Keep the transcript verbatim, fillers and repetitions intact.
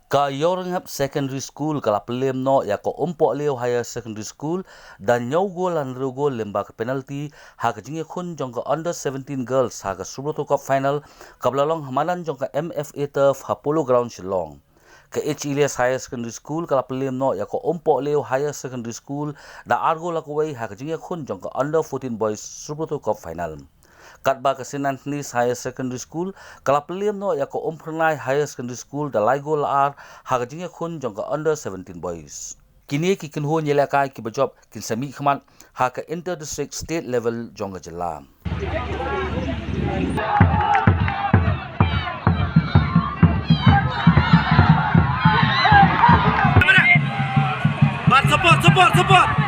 Ka Ïawrynghep Secondary School ka la pynlem noh ïa ka Umpohliew Higher Secondary School da hynñiew gol la hynriew gol lyngba ka penalty ha ka jingïakhun jong ka Under seventeen Girls ha ka Subroto Cup Final kaba la long ha madan jong ka M F A Turf ha Polo Ground, Shillong. Ka H. Elias Higher Secondary School ka la pynlem noh ïa ka Umpohliew Higher Secondary School da ar gol la kawei ha ka jingïakhun jong ka Under fourteen Boys Subroto Cup Final. Katba ka Saint Anthony's Higher Secondary School ka la pynlem noh ïa ka Umphyrnai Higher Secondary School da lai gol la ar ha ka jingïakhun jong ka Under seventeen Boys. Kine ki kynhun ïalehkai kiba jop kin sa mihkhmat ha ka Inter District State Level jong ka jylla. Support, support, support.